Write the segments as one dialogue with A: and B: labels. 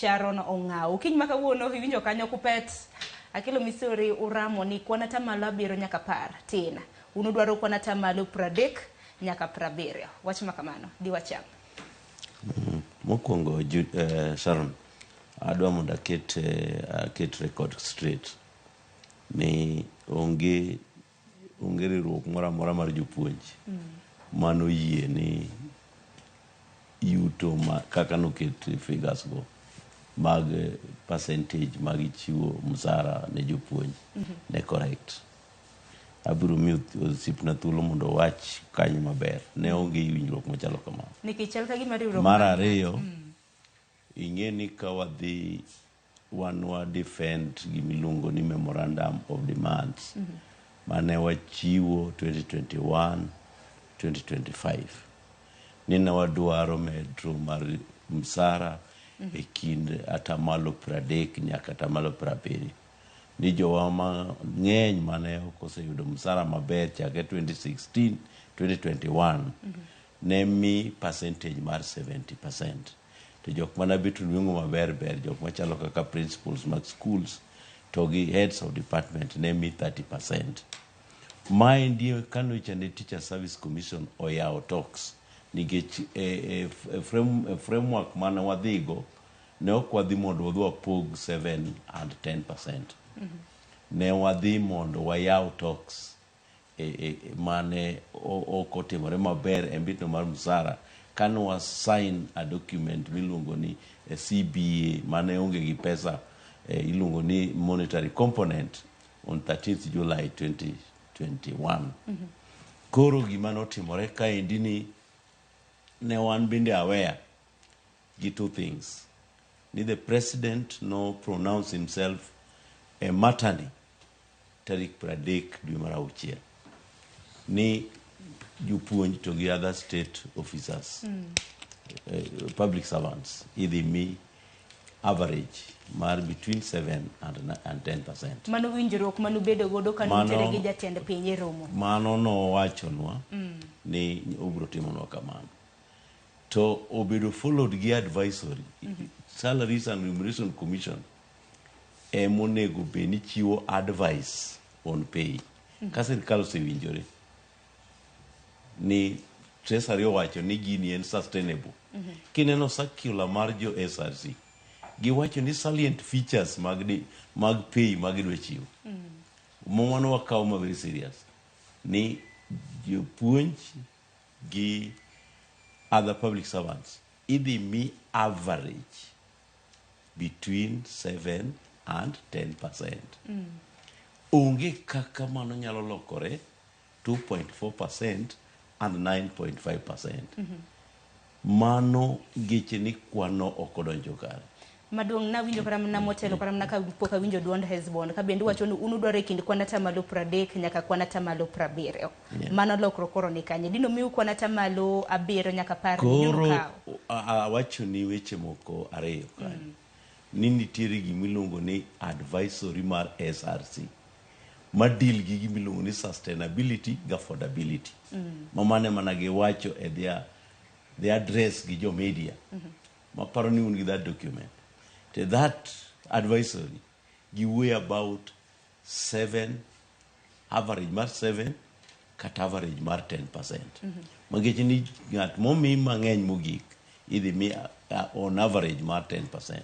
A: Sharon Ong'aw. Okinyi ma kawuono iwinjo kanyo kupet Akelo Misori uramo ni kwan atamalo 7 nyaka 10 tin. Un udwaro kwan atamalo 30 nyaka 70. Wach ma kamano diwacham.
B: Mokwongo Sharon, adwa mondo aket record straight ni onge riwruok moro amora mar jopuonj manoyie ni yuto ma kaka noket figures go mag percentage mag chiwo msara ne jopuonj ne correct. Abiro miyo osiepna thuolo mondo owach kanyo maber. Ne onge winjruok machalo kamano.
A: Nikech chal ka gima riwruok
B: Mar ariyo, ing'e ni ka wadhi wan wa defend gimiluongo ni memorandum of demands mane wachiwo 2021 2025 ni ne wadwaro medro mar msara e kind atamalo 30 nyaka atamalo 70, ni jowa mang'eny mane ok oseyudo msara maber chakre 2016 2021 ne mi percentage mar 70%, to jok mana bet nweng'o maber ber, jok machalo kaka principals mag schools to gi heads of department ne mi 30%. Maendi kanocha ne Teacher Service Commission oyawo talks, nikech e framework mane wadhigo ne ok wadhi mondo wadhi wapog 7 and 10%. Ne wadhi mondo wayaw talks mane ok otimore maber e mbitno mar msara kane wa sign a document miluongo ni CBA mane onge gi pesa, iluongo ni monetary component, on 13th July 2021. Koro gima notimore kaendi ni ne wan bende aware gi two things, ni the president no pronounce himself e matani tarik 30 dwe mar auchiel ni jopuonj to gi other state officers, public servants, idhi mi average mar between 7 and 10%.
A: Mano winjruok manubedo godo ka nutiere gi jatend piny e romo.
B: Mano nowachonwa ni obiro timonwa kamano, to obedo followed gi advisory. Salaries and Remuneration Commission emonego bed ni chiwo advice on pay. Ka sirikal osewinjore ni Treasury owacho ni gini en sustainable, kineno circular mar jo SRC, giwacho ni salient features mag pay ma gidwa chiwo, mano wakawo ma very serious, ni jopuonj gi other public servants idhi mi average between 7 and 10%. Onge kaka mano nyalo lokore 2.4% and 9.5%. Mano geche ni kwano ok odonjo kare.
A: Maduong' nawinjo kata mana motelo, kata mana kapok awinjo duond Hesbon ka bende wacho ni un udwaro e kind kwan atamalo 30 nyaka kwan atamalo 70. Mano lokruok koro ni kanye? Dino miu kwan atamalo 7 nyaka 10?
B: Koro awacho ni weche moko ariyo kanyo, ni nitiere gimiluongo ni advisory mar SRC ma deal gi gimiluongo ni sustainability gi affordability, ma mane mana giwacho e their address gi jo media, maparo ni un gi that document. To that advisory giwuoyo about 7, average mar 7 kata average mar 10%, makech ni ng'at momi mang'eny mogik idhi mi on average mar 10%,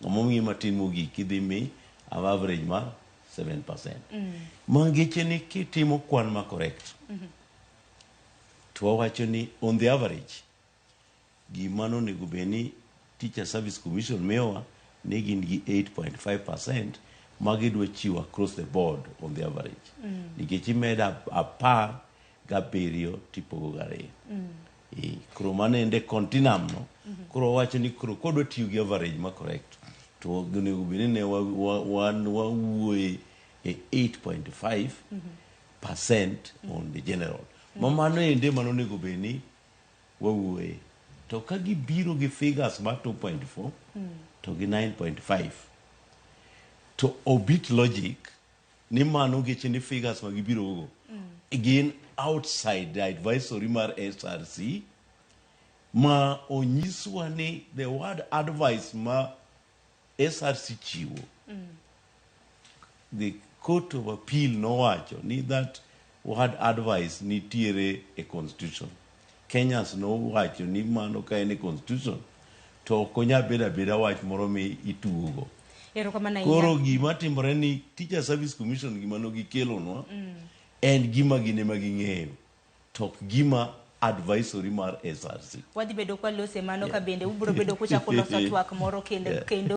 B: ng'ama omi matin mogik idhi mi average mar 7%. Mangeche ni kitimo kwan ma correct, to wawacho ni on the average gima nonego bed ni Teacher Service Commission miyowa ne gin gi 8.5% ma gidwa chiwo across the board on the average, nikech imedo 17 tipogo gariyo. Koro mano ende continuum no. Koro wawacho ni koro kodwa tiyo gi average ma correct, to onego bed ni ne wan wawuoye e 8.5% on the general, ma mano ende mano onego bed ni wawuoye. To ka gibiro gi figures mar 2.4 to gi 9.5, to obit logic ni mano geche ni figures ma gibiro go gin outside the advisory mar SRC, ma onyiswa ni the word advice ma SRC chiwo the Court of Appeal nowacho ni that word advice nitiere e constitution. Kenyans nowacho ni mano ka en e constitution to ok onyal bedo abeda wach moro mi itugo.
A: Erokamano ahinya.
B: Koro gima timore ni Teacher Service Commission gima no gikelonwa en gima gin ema ging'eyo to ok gima advisory mar SRC.
A: Wadhi bedo kwalose mano ka bende ubiro bedo kuchako loso twak moro kendo kendo.